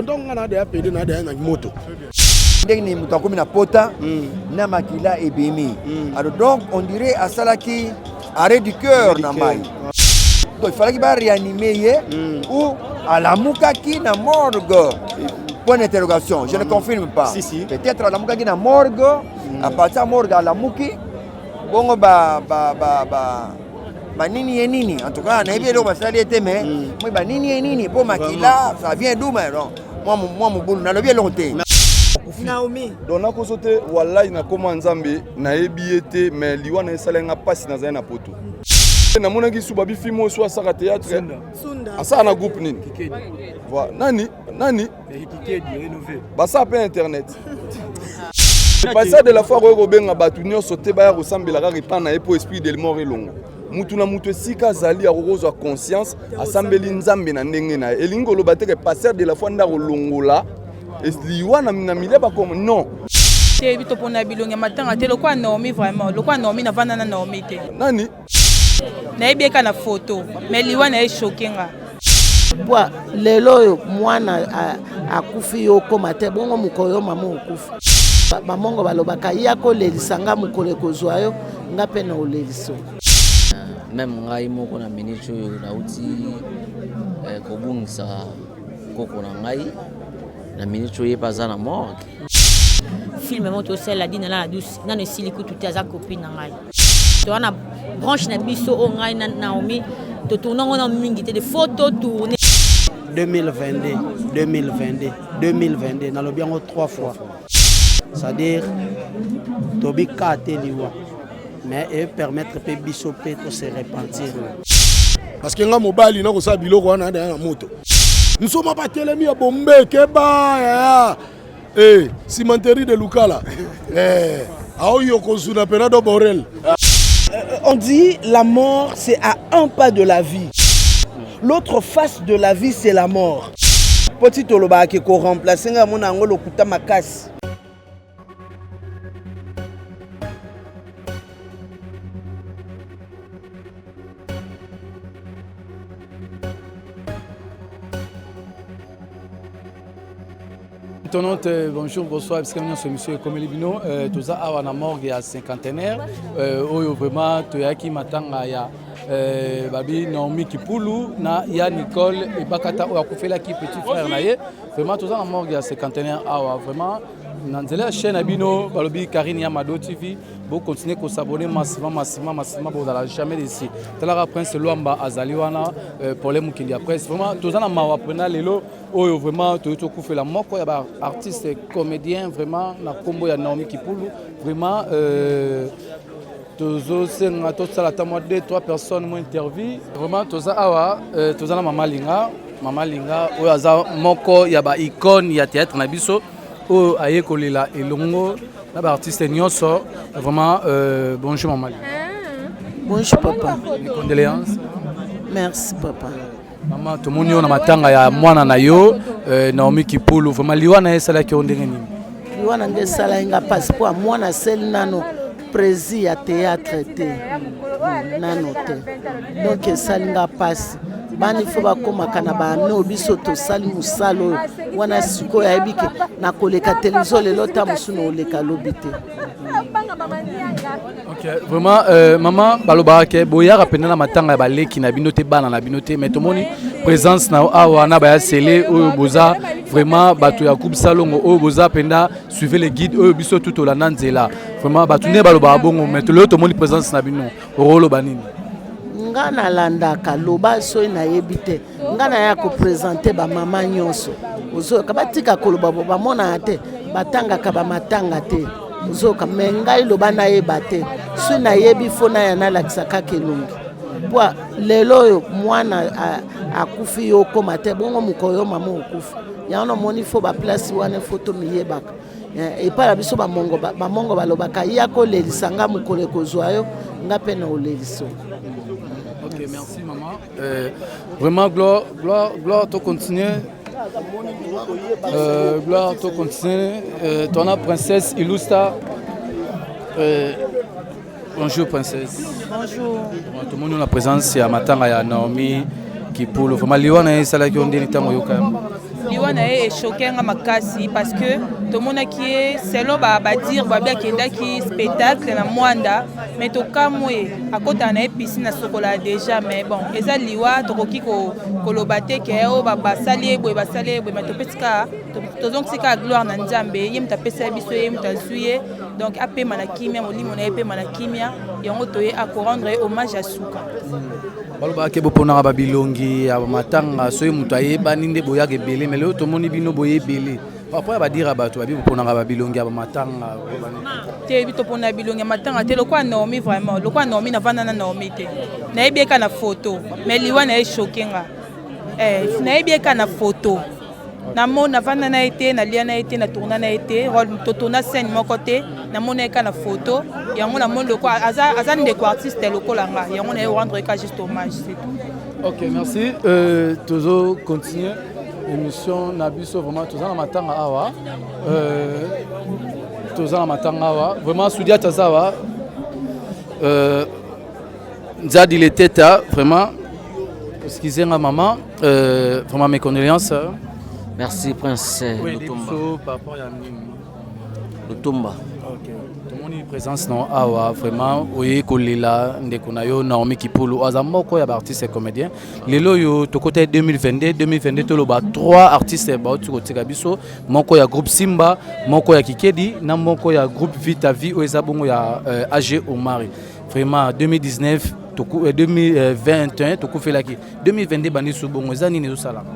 Donc nga na deya pede na deya na moto. Ndenge nini moto akomi na pota hmm. na makila ebimi hmm. alors donc on dirait asalaki arrêt du cœur na mai donc il fallaki ba réanimer ye hmm. ou alamukaki na morgue point d'interrogation je ne confirme pas si, si. peut-être alamukaki na morgue à partir ya morgue alamuki bongo ba ba ba ba banini ye nini en tout cas nayebi eloko basali ye te mais mm. moi banini ye nini mpo makila ça vient d'où mais donc mwa mobulu nalobi eloko te Naomi. Donc nakoso te wallahi na koma nzambe nayebi ye te mais liwa na esala nga pasi nazali na poto. Namonaki su babi film oyo su asaka théâtre. Asaka na groupe nini? Voilà. Nani nani? Basala pe internet. Pasteur de la foi akoki kobenga bato nyonso te baya kosambela kaka epai na ye mpo esprit de mort elongo mutu na mutu esika azali akoki kozwa conscience asambeli nzambe na ndenge na ye elingi koloba te ke pasteur de la foi nde akolongola liwa na milia bakoma non te topona bilongi ya matanga te lokola Naomi vraiment lokola Naomi navanda na Naomi te nani nayebi ye kaka na photo mais liwa na ye choke nga Pwa lelo oyo mwana akufi yo okoma te bongo mokolo yo mama okufi bamongo balobaka ya kolelisa nga mokolo ekozwa yo nga mpe na olelisa meme ngai moko na minute oyo nauti eh, kobungisa koko na ngai na minute oyo ye mpe aza na morgue film moko tosalela dina la douce nano esili kutu te aza copine na ngai toza na branche na biso oyo ngai na Naomi totourne yango na mingi te de faut totourne 2022 2022 2022 nalobi yango trois fois c'est-à-dire tobi ka te liwa mais e permettre mpe biso mpe to se repentir parce que nga mobali nakosala biloko wana na moto nsoma batelemi ya bombe keba yaya Eh, cimenterie de Lukala. Eh, aoyokozuna pena do borel. On dit la mort, c'est à un pas de la vie. L'autre face de la vie, c'est la mort. Poti tolobaka ke ko remplacer nga mona yango lokuta makasi. Tonante, euh, bonjour, bonsoir, bisika nyonso émission ekomeli bino euh, toza awa na morgue ya cinquantenaire euh, oyo vraiment toyaki matanga ya euh, babi Naomi Kipulu na ya Nicole Ebakata oyo akufelaki petit frère na ye vraiment toza na morgue ya cinquantenaire awa vraiment na nzela ya chaîne na bino balobi Karine ya Mado TV bo continuer ko s'abonner massivement massivement massivement bozala jamais déçu talaka Prince Luamba azali wana euh, problème mokili ya presse vraiment toza na mawa mpena lelo oyo vraiment toyei tokufela moko ya ba artiste comédien vraiment na nkombo ya Naomi Kipulu vraiment euh, tozosenga tosala ata mwa 2 3 personnes mwa interview vraiment toza awa euh, toza na mama linga mama linga oyo aza moko ya ba icône ya théâtre na biso oyo aye kolela elongo na ba artiste nyonso vraiment euh, bonjour mama linga bonjour papa mes condoléances merci papa Mama, tomoni yo na matanga ya mwana na yo euh, Naomi Kipulu, vraiment liwa na ye esalaki yo ndenge nini? Liwa na ngai esalaki nga mpasi mpo mwana asali nano presi ya théâtre te nano te donc esali nga mpasi bana ifo bakomaka na baano biso tosali mosala oyo wana sikoyo ayebi ke nakoleka televizio lelo ta mosusu naoleka lobi te Ok, vraiment euh, maman balobaka ke boyaka mpenza na matanga ya baleki na bino te bana na bino te mais tomoni présence na awa na baya sele oyo boza vraiment bato ya groupe salongo oyo boza mpenza suivez le guide oyo biso tu tolanda nzela vraiment bato nde balobaka bongo mais lelo tomoni présence na bino okoloba nini nga nalandaka loba soki nayebi te nga naya kopresente bamama nyonso ozoyoka batika koloba bo bamonaka te batangaka bamatanga te ozoyoka me ngai loba nayeba te soki nayebi fo naya nalakisa kaka elongi po lelo oyo mwana akufi yo okoma te bongo mokolo yo mama okufi yango namoni fo baplace wana fo tomiyebaka eh, epai na biso bamongo bamongo balobaka ya kolelisa nga mokolo ekozwa yo nga mpe na olelisa Ok, merci maman. Euh, vraiment, gloire, gloire, gloire, to continuer. Euh, gloire, to continuer. Euh, ton princesse Ilusta. Euh, bonjour princesse. Bonjour. Tout le monde la présence ya matanga ya Naomi Kipulu. Vraiment, liwa na esalaki yo ndeni ntango oyoka yango. Liwa na ye echoquer nga makasi parce que tomonaki ye selon badire babi akendaki spectacle na Mwanda, mais tokamwe akotaka na ye piscine, asokolaka déjà. Mais bon, eza liwa, tokoki koloba te ke oyo basali ye boye, basali ye boye, mais topesi kaka, tozongisi kaka gloire na Nzambe. Ye moto apesa ye biso, ye moto azwi ye. Donc apema na kimia, molimo na ye epema na kimia. Yango toye akorendre ye hommage ya suka. Balobaka ke boponaka babilongi ya matanga soki moto ayebani nde boyaka ebele, mais lelo tomoni bino boye ebele. Par rapport ya badire ya bato babi boponaka babilongi ya bamatanga? Te, topona bilongi ya matanga te. Lokola Naomi, vraiment, lokola Naomi, navanda na Naomi te, nayebi ye kaka na photo, mais liwa na ye choquer nga. Nayebi ye kaka na photo, namoni, navanda na ye te, nalia na ye te, natourna na ye te, rôle totourna scène moko te. Namoni ye kaka na photo, yango namoni lokola aza ndeko artiste lokola nga, yango na ye rendre ka juste hommage, c'est tout. Ok, merci. Tozo continuer émission na biso. Vraiment, toza na matanga awa, toza na matanga awa vraiment. Sudiata aza awa, Nzadi Leteta. Vraiment, excusez nga maman, vraiment mes condoléances. Merci, Prince. Oui, Lutumba. Biso par rapport ya nini? Lutumba. Ok, tomoni présence na awa. Vraiment, oye kolela ndeko na yo Naomi Kipulu, aza moko ya baartiste comédien. Lelo oyo tokota 2022, 2022 toloba trois artistes bauti kotika biso: moko ya groupe Simba, moko ya Kikedi na moko ya groupe Vita Vie oyo eza bongo ya AG Omari. Vraiment, 2019, 2021 tokufelaki, 2022 bandi so bongo. Eza nini ezosalaka?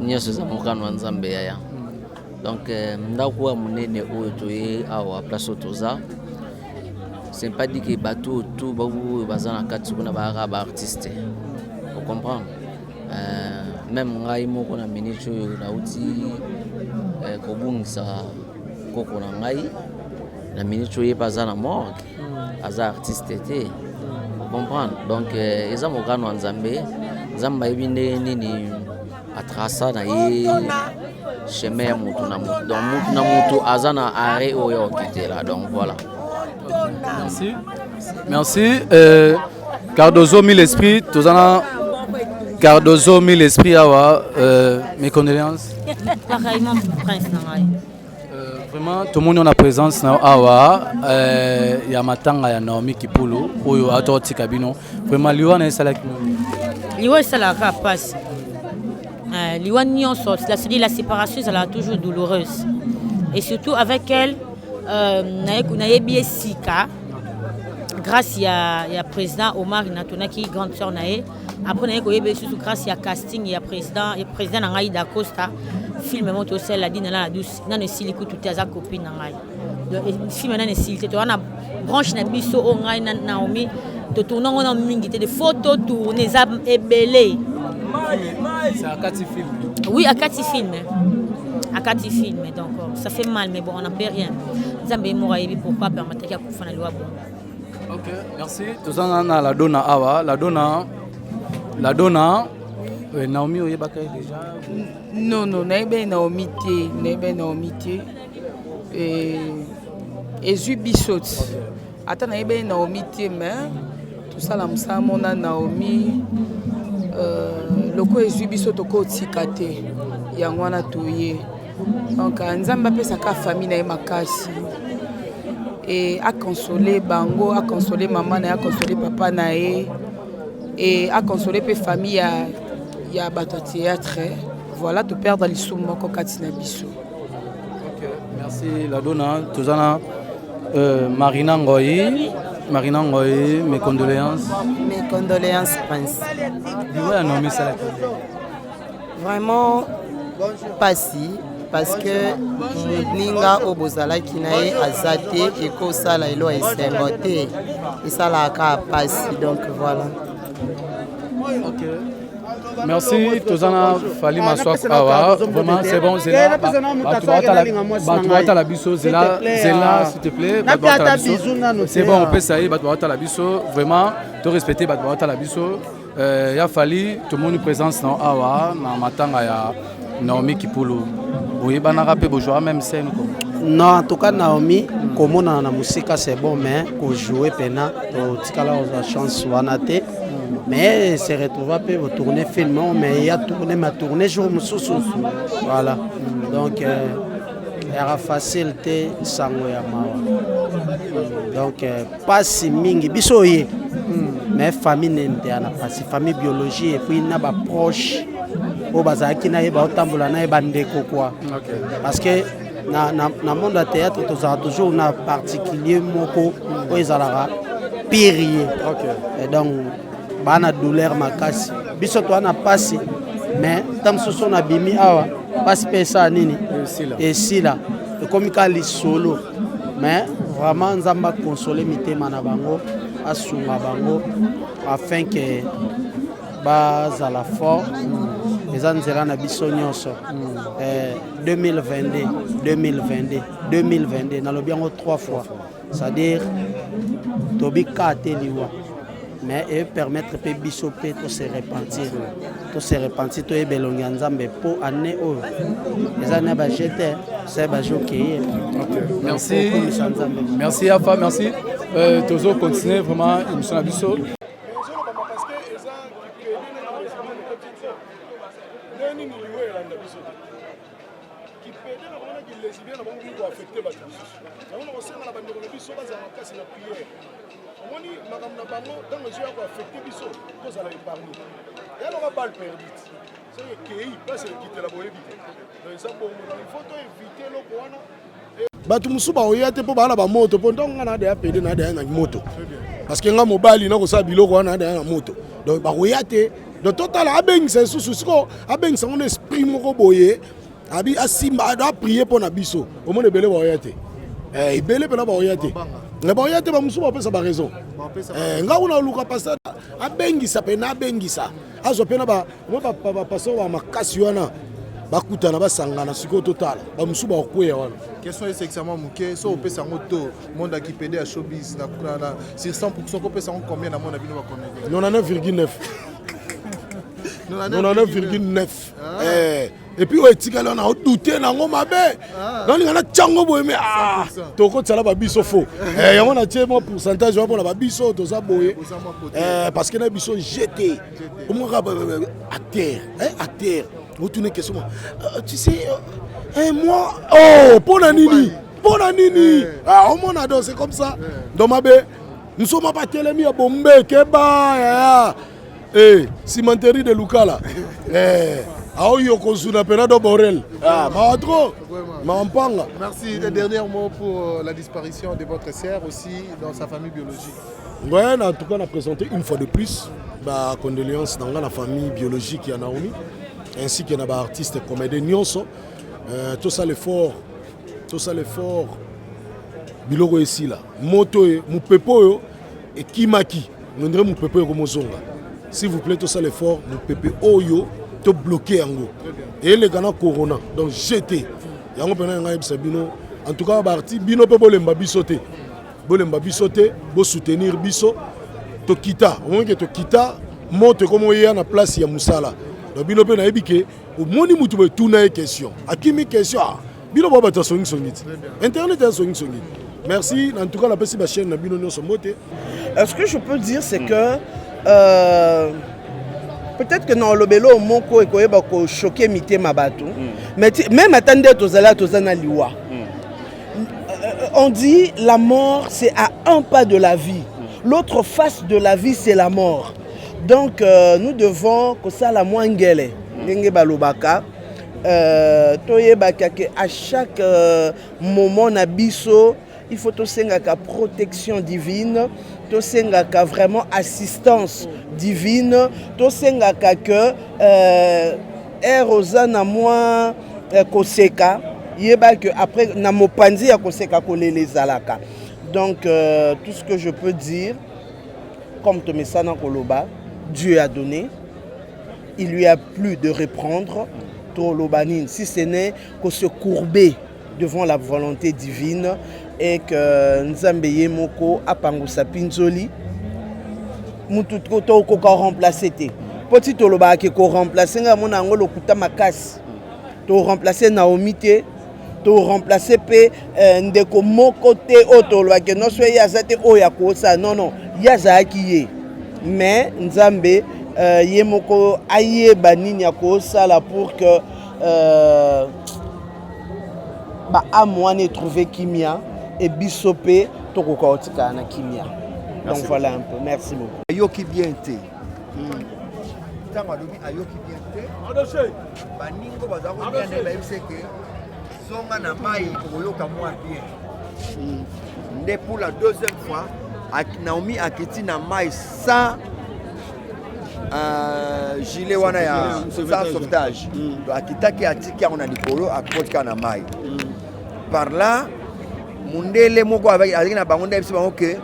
Nyonso eza mokano ya Nzambe, yaya. Donc ndako ya monene oyo toye awa, place oyo toza, c'est pas dit que bato oyo tu oyo baza na kati kuna bayaka baartiste, ocomprendre? Même ngai moko na minute oyo nauti kobungisa koko na ngai. Na minute oyo ye mpe aza na morgue, aza artiste te, comprendre? Donc eza mokano ya Nzambe. Nzambe ayebi ndenge nini atraça na ye chemin ya motu na motu. Donc motu na motu aza na arrêt oyo okitela. Donc voilà. Merci, merci. Cardozo Mille Esprit, tozana Cardozo Mille Esprit awa. Mes condoléances. Pareillement, Prince na ngai. Vraiment, tomoni na présence na awa ya matanga ya Naomi Kipulu oyo atotika bino. Vraiment, liwa na esalaki? Liwa esalaka mpasi. Liwa nyonso, c'est-à-dire la séparation ezalaka toujours douloureuse, et surtout avec elle, nayebi ye sika grâce ya président Omar. Natonaki grande sœur na ye. Après naye koyeba lisusu grâce ya casting ya président na ngai Dacosta, film moko tosalela Dina na la Douce. Nano esili kutu te, aza copine na ngai. Donc film nano esili te. Toza na branche na biso oyo ngai na Naomi totourna yango na mingi te, de faut totourne eza ebele. Akati film? Oui, akati film, akati film. Donc ça fait mal, mais bon, on n'en peut rien. Nzambe ye moko ayebi pourquoi permetaki akufa na liwa bongo. Ok, merci. Toza na La Dona awa. La Dona, La Dona, Naomi oyebaka ye déjà? Non, nayebi Naomi te, nayebi Naomi te. Ezwi biso ti ata nayebi Naomi te, mais tosala mosala mona Naomi. Loko ezwi biso, tokotika te, yango wana toye. Donc Nzambe apesaka famille na ye makasi e aconsole bango, aconsole mama na ye, aconsole papa na ye e aconsole mpe famille ya bato ya théâtre. Voilà, toperdre lisumu moko kati na biso. Ok, merci La Dona. Toza na Marina Ngoyi. Marina Ngoyi, mes condoléances. Mes condoléances, Prince. Liwa ya Naomi esalaki? Vraiment pasi, parce que moninga oyo bozalaki na ye aza te, ekosala elo ya esengo te, esalaka pasi. Donc voilà. Ok. Merci. Toza na Fali Maswak awa. Vraiment, c'est bon. Zela, bato baotala biso. Zela, zela, s'il te plaît. Bato baotala biso, c'est bon, opesa ye. Bato baotala biso, vraiment to respecte bato baotala biso. Ya Fali, tomoni présence na awa na matanga ya Naomi Kipulu. Boyebanaka mpe bojouaka même scène ko? Non, en tout cas Naomi, komonana na mosika, c'est bon, mais kojouer mpena totikala kozwa chance wana te. Mais se retrouva mpe botourne film oyo, mais ya tourne ma tourne jour mosusu, voilà. Donc eyaka facile te, sango ya mawa. Donc pasi mingi biso oye, mais famille nini te ya na pasi, famille biologie et puis na baproche oyo bazalaki na ye, baotambola na ye, bandeko quoi, parce que na monde ya théâtre tozalaka toujours na particulier moko oyo ezalaka pire ye. Et donc baa na douleur makasi, biso toa na pasi, mais ntango mosusu nabimi awa, pasi mpe esala nini, esila, ekomi kaka lisolo. Mais vraiment Nzambe akonsole mitema na bango, asunga bango afin que bazala fort. Eza nzela na biso nyonso. 2022, 2022, 2022, nalobi yango trois fois, c'est-à-dire tobi ka te liwa, mais epermettre mpe biso mpe tose repentir, tose repentir, toyeba elongi ya Nzambe, mpo année oyo eza na baje te, se baje okeye. Merci, merci Afa, merci. Tozo continuer vraiment émission na biso. Parce que eza ndenge nini liwa elanda biso te, kipede na bango na kilesbien na bango koaffecte bato mosusu. Yango na kosenga na bandeko na biso bazala makasi na prière. Omoni makambo na bango, ntango ezoya koaffecte biso, tozala épargne. Yaloka balle perdue, soki ekei place ekitela boyebi te. Donc eza bongo, donc il faut to éviter eloko wana. Bato mosusu baoya te mpo baa na bamoto, mpo ntango nga na deya pede na deya na moto, parce que nga mobali nakosala biloko wana deya na moto, donc bakoya te. Donc totala, abengisa lisusu siko, abengisa ngo na esprit moko boye, abi asimba, aprie mpo na biso. Omona ebele baoya te, ebele mpena baoya te, baoya te. Bamosusu bapesa baraison. Nga kuna oluka pasteur abengisa mpena, abengisa, azwa mpena bapasteur ba makasi wana, bakutana, basangana. Sikoyo totala bamosusu bakokweya wana. Question esekisa mwa moke: so opesa yango to monde akipede ya showbiz na sur 100, kopesa yango combien na mona bino bacomédien? 99,9, 99,9. Et puis oyo etikali wana, odute nango mabe, nalinga natyango boye, me tokotiala babiso fo yango natie mwa pourcentage wana mpona babiso toza boye, parce que na biso gt omwaka acteur, acteur otuna question, tu sais, moi, oh, mpona nini, mpona nini omona? Donc c'est comme ça. Donc mabe nsoma batelemi ya bombe, keba yaya. Cimenterie de Lukala, aoyokozuna mpena do borel, mawa trop, mawa mpanga. Merci. Les derniers mots pour la disparition de votre sœur aussi dans sa famille biologique. Ouais, en tout cas, on a présenté une fois de plus ba condoléances dans la famille biologique ya Naomi ainsi que na ba artiste comédien nyonso. Tout ça l'effort, tout ça l'effort, biloko esila, moto oyo, mopepe oyo ekimaki, ondire mopepe oyo ekomozonga. S'il vous plaît, tosala effort, mopepe oyo tobloke yango, eyeleka na corona. Donc gt yango mpena ngai yebisa bino, en tout cas baarti bino mpe bolemba biso te, bolemba biso te, bosoutenir biso. Tokita, omoni ke tokita, moto ekomi oya na place ya mosala. Donc bino mpe nayebi ke omoni mutu boye, tuna ye question, akimi question. Ah, bino bao bato ya songisongi ti internet ya songisongi. Merci en tout cas, napesi bachaîne na bino nyonso mbote. Ce que je peux dire, c'est que peut-être que na olobelo moko ekoyeba kochoquer mitema bato, mais même ata nde tozali, toza na liwa. On dit la mort, c'est à un pas de la vie. L'autre face de la vie, c'est la mort. Donc nous devons kosala mwa ngele ndenge balobaka, toyebaka ke à chaque moment na biso, il faut tosengaka protection divine, tosengaka vraiment assistance divine, tosengaka ke ere oza na mwa koseka, yeba ke après na mopanzi ya koseka, kolela ezalaka. Donc tout ce que je peux dire, comme tomesana koloba, Dieu a donné, il lui a plu de reprendre. Toloba nini si ce n'est que se courber devant la volonté divine et que Nzambe ye moko apangusa mpinzoli? Mutu tokoka remplace te, mpo ti tolobaka ke koremplace, ngai amona yango lokuta makasi. Toremplace Naomi te, toremplace mpe ndeko moko te oyo tolobaka nyonso ye aza te oyo akosala. Non, non, ye azalaki ye. Mais Nzambe euh, ye moko ayeba nini akosala pour que euh, ba âme wana etrouve kimia et biso mpe tokoka kotikala na kimia. Donc voilà un peu. Merci beaucoup. Ayoki bien te. Ntango alobi ayoki bien te, baningo baza kolia na ye bayebisa eke zonga na mai okoyoka mwa bien. Nde pour la deuxième fois Naomi akiti na mai sans euh, gilet wana ya sans sauvetage. Donc akitaki atiki yango na likolo akoti kaka na mai. Par là mundele moko azalaki na bango nde ayebisi bango ke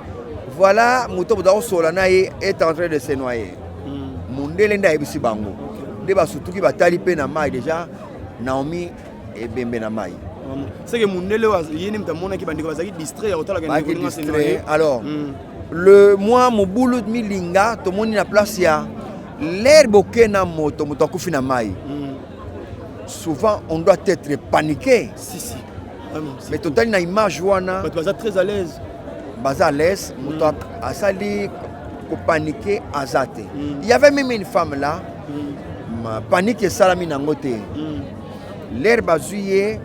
voilà moto boza kosola na ye est en train de se noyer. Mundele nde ayebisi bango nde basutuki batali mpe na mai déjà Naomi ebembe na mai. C'est que mundele ye nde moto amonaki bandeko bazalaki distrait ya kotalaka ndeko ndenge se noyer. Alors le mwa mobulu milinga tomoni na place ya l'air boke na moto, moto akufi na mai. Souvent on doit être paniqué. Si si. Vraiment, mais totali na image wana bato baza très à l'aise. Baza à l'aise, moto asali kopanike aza te. Il y avait même une femme là, ma panique esalami nango te. L'air bazwi ye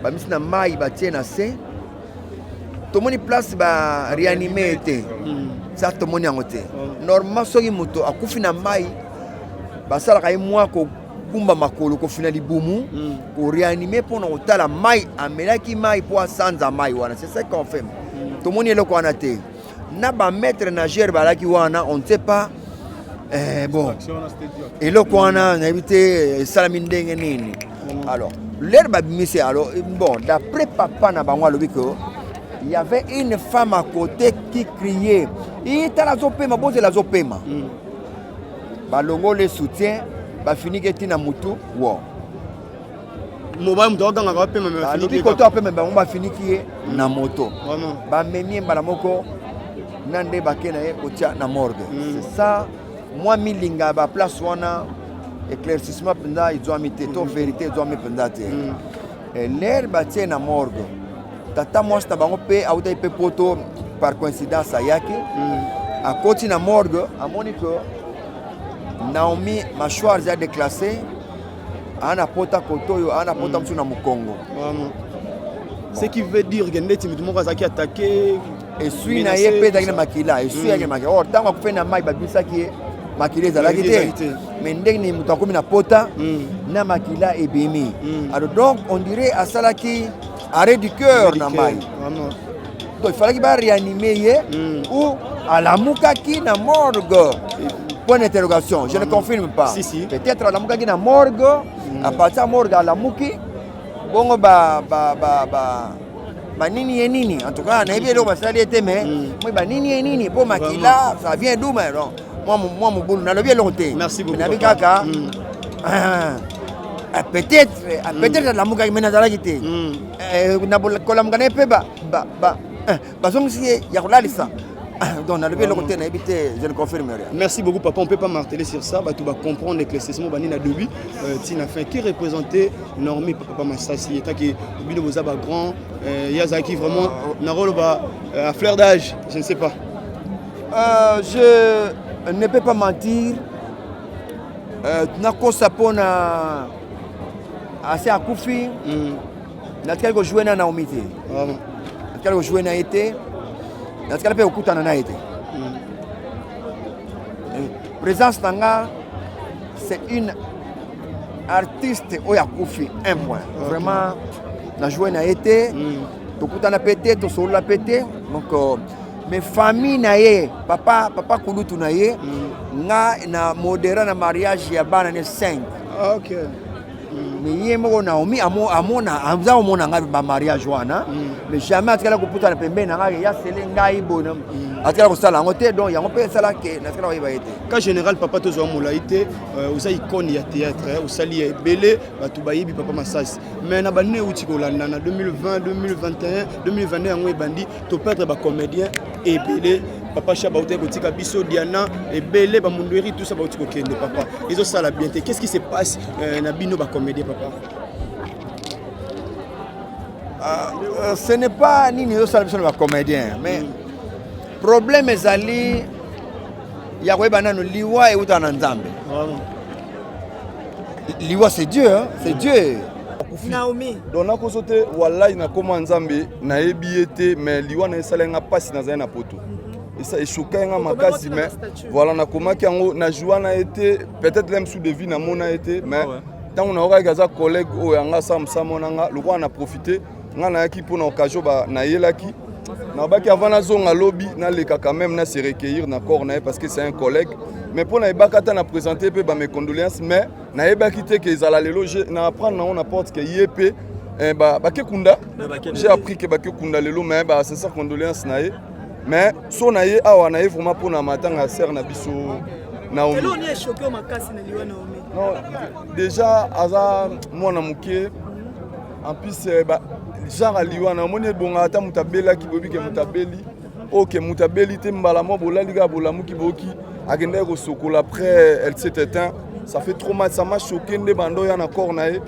bamisi na mai batie na se, tomoni place ba réanime ye te. Sa tomoni yango te. Normalement soki moto akufi na mai basalaka ye mwa kokumba makolo, kofina libumu, koréanime mpona kotala mai amelaki mai mpo asanza mai wana. C'est ça qu'on fait. Tomoni eloko wana te. Na bamaître nageur balaki wana, on ne sait pas. Bon, eloko wana nayebi te esalami ndenge nini. Alors l'air babimisi, alors bon, d'après papa na bango alobi que il y avait une femme à côté qui criait: itala azopema, bozela azopema. Balongoli soutien, bafiniki ntina mutu wo. Mobali moto akangaka bapema. Alobi koto apema, bango bafiniki ye na moto, bamemi ye mbala moko na nde bake na ye kotia na morgue. C'est ça mwa milinga ya baplace wana. Éclaircissement mpenza ezwami te to vérité ezwami mpenza te. L'heure batie na morgue, tata mwasi na bango mpe autaki mpe poto, par coïncidence ayaki, akoti na morgue, amoni ke Naomi mâchoire eza déclassé, aa na pota koto oyo, aa na pota mosusu na mokongo. Ce qui veut dire que ndeti moto moko azalaki attaqué. Esui na ye mpe ezalaki na makila, esui yaki na makila. Or ntango akufi na mai, babimisaki ye, makila ezalaki te. Mais ndenge nini moto akomi na pota na makila ebimi? Alors donc on dirait asalaki arrêt du cœur na mai. Donc il fallaki baréanime ye ou alamukaki na morgue, point d'interrogation. Je ne confirme pas. Si, si. Peut-être alamukaki na morgue, à partir ya morgue alamuki bongo ba ba ba ba banini ye nini. En tout cas nayebi eloko basali ye te, mais moi banini ye nini mpo makila ça vient d'où? Mais non, mwa mobulu, nalobi eloko te. Merci beaucoup. Nayebi kaka peut-être peut-être alamukaki, mais nazalaki te. Na kolamuka na ye mpe bazongisi ye ya kolalisa. Donc nalobi eloko te, nayebi te, je ne confirme rien. Merci beaucoup papa, on peut pas marteler sur ça, bato ba comprendre l'éclaircissement bani na début tina fin. Qui représentait Naomi, papa Masasi, etaki bino boza ba grand euh, yazaki vraiment na rôle ba à fleur d'âge, je ne sais pas. Je ne peux pas mentir, nakosa mpona ase akufi. Natikali kojouer na Naomi te, natikali kojouer na ye te, natikali mpe kokutana na ye te. Présence na nga, c'est une artiste oyo akufi, un point. Vraiment najoue na ye te, tokutana mpe te, tosolola mpe te. Donc mais famille na ye, papa kulutu na ye, nga na modéra na mariage ya bana ne 5. Mais ye moko Naomi amona, aza komona ngai bamariage wana, mais jamais atikala koputana pembeni na ngai ya sele ngai boye, atikala kosala yango te. Donc yango mpe esala ke natikala koyeba ye te. Cas général papa, tozwa molai te. Oza icône ya théâtre, osali ya ebele, bato bayebi papa Masasi. Mais na bane euti kolanda na 2020, 2021, 2022 yango ebandi, toperdre bacomédien ebele. Papa Cha bauti kotika biso, Diana ebele, bamundweri, tout ça bauti kokende. Papa, ezosala bien te. Qu'est-ce qui se passe na bino bacomédien, papa? Ce n'est pas nini ezosala biso na bacomédien, mais problème ezali. Ya koyeba nano liwa eutaka na Nzambe. Liwa c'est Dieu, hein? C'est Dieu. Naomi. Donc nakoso te wallahi na koma Nzambe nayebi ye te mais liwa na esala nga pasi nazali na poto. Esa echoka nga makasi mais voilà nakomaki yango na joie na ye te peut-être même sous de vie namona ye te mais ntango nayokaki aza collègue oyo yanga asala mosala mona nga lokola na profite nga nayaki mpo na occasion nayelaki nabaki avant nazonga lobi naleka quand même na se recueillir na corps na ye parce que c'est un collègue mais mpo nayebaka ata na présente mpe ba mes condoléances mais nayebaki te ke ezala lelo na apprendre nango na porte ke ye mpe eh, bakekunda j'ai appris ke bakekunda lelo mais ba sincère condoléance na ye mais so na ye awa na ye vraiment mpo na matanga ya sere na biso Naomi. Eloko nini echoke yo makasi na liwa Naomi? Non, déjà aza mwana moke en plus eh, ba, genre liwa na omoni ebonga ata moto abelaki boyebi ke moto abeli oke moto abeli te mbala mwa bolali kaka bolamuki boyoki akendaki kosokola après elle s'est éteint ça fait trop mal ça m'a choqué nde bando ya na corps na ye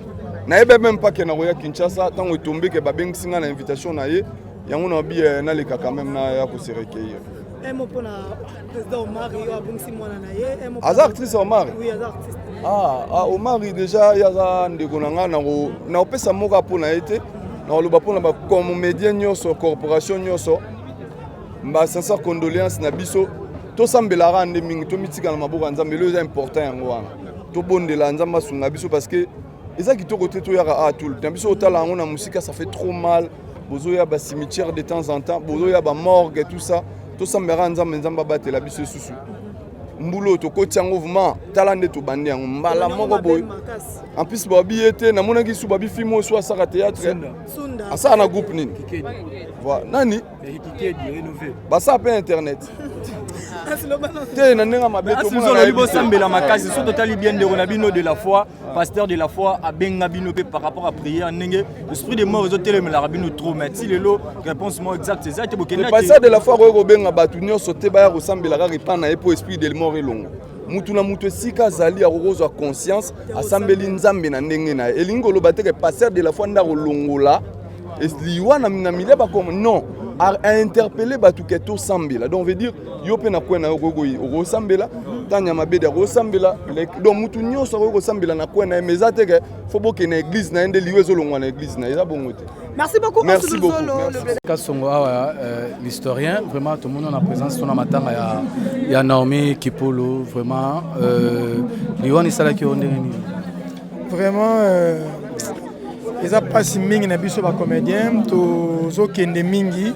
nayebi même pas ke nakoya Kinshasa ntango etombe ke babengisi ngai na invitation na ye yango na bi eh, naleka quand même naya ko se recueillir. Un mot mpona président Omar yo abongisi mwana na ye. Un mot aza actrice Omar? Oui, aza artiste. Ah, ah Omar déjà ye aza ndeko na ngai nakopesa moko mpo na ye te nakoloba mpo na bacomédien nyonso corporation nyonso ba sincère condoléance na biso tosambelaka nde mingi tomitika na maboko ya nzambe elo eza important yango wana tobondela nzambe asunga biso parce que eza kitoko te toyaka a tout le temps biso otala yango na mosika ça fait trop mal bozoya ba cimetière de temps en temps bozoya ba morgue tout ça tosambelaka nzambe nzambe abatela biso lisusu mbula oyo tokoti yango vraiment tala nde tobandi yango mbala moko boye en plus babi ye te namonaki su babi film oyo su asaka théâtre asala na groupe nini nani basala mpe internet te na ndenge mabe olobi bosambela makasi so totali bien ndeko na bino de la foi pasteur de la foi abenga bino mpe par rapport à prière ndenge esprit de mort ezotelemelaka bino trop mais ti lelo réponse moko exacte eza te bokende pasteur de la foi akoki kobenga bato nyonso te baya kosambela kaka epai na ye mpo esprit de mort elongo mutu na mutu esika azali akoki kozwa conscience asambeli nzambe na ndenge na ye elingi koloba te ke pasteur de la foi nde akolongola liwa na milia bakoma non a interpellé bato ke tosambela donc veut dire yo mpe na coin na yo okosambela tanya mabedi akosambela donc mutu nyonso akoki kosambela na coin na ye mais eza te ke fo bokende na église na ye nde liwa ezolongwa na église na ye eza bongo te. Merci beaucoup. Merci beaucoup. Merci. Kasongo awa l'historien vraiment tomoni na présence tona matanga ya Naomi Kipulu vraiment liwa esalaki yo ndenge nini? Vraiment eza mpasi mingi na biso bacomédien tozokende mingi.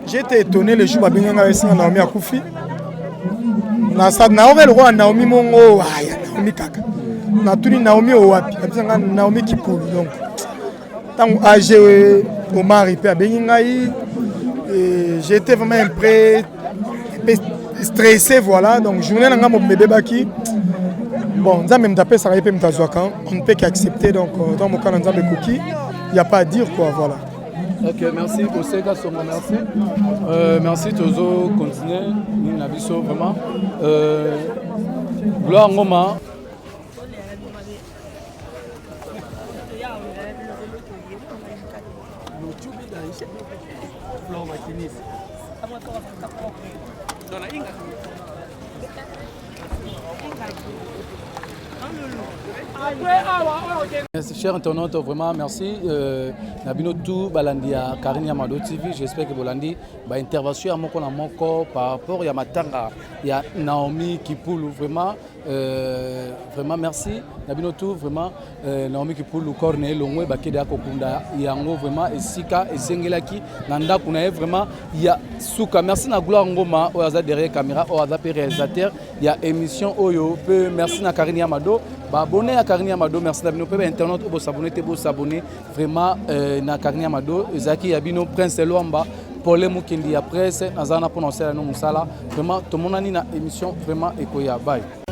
J'étais étonné le jour babengi ngai esinga Naomi akufi. Naoka lokola Naomi mongo aya Naomi kaka natuni Naomi owapi abisa ngai Naomi Kipulu. Donc ntango ag Omar mpe abengi ngai, j'étais vraiment un peu stressé, voilà. Donc journée na ngai mobimba ebebaki. Bon, nzambe moto apesaka ye mpe moto azwaka, on ne peut qu'accepter. Donc ntango mokana nzambe ekoki, y a pas à dire quoi, voilà. Ok, merci Oseka Songo, merci. Merci tozo continuer nini na biso vraiment. Gloire Ngoma. Chers internautes, vraiment merci. Na bino tout balandi ya Karine Yamado TV, j'espère que bolandi ba intervention ya moko na moko par rapport ya matanga ya Naomi Kipulu vraiment vraiment merci na bino tout vraiment. Naomi Kipulu corps na ye longwe bakede ya kokunda yango vraiment esika esengelaki na ndako na ye vraiment ya suka. Merci na Gloire Ngoma oyo aza derrière caméra oyo aza pe réalisateur ya émission oyo pe. Merci na Karine Yamado, baabonné ya Karine Yamado, merci na bino pe bainternaute oyo bosabone te bosabone vraiment na Karine Yamado. Ezalaki ya bino Prince Luamba Pole Mukendi ya presse naza wana mpona kosala no mosala vraiment. Tomonani na émission vraiment ekoya. Bye.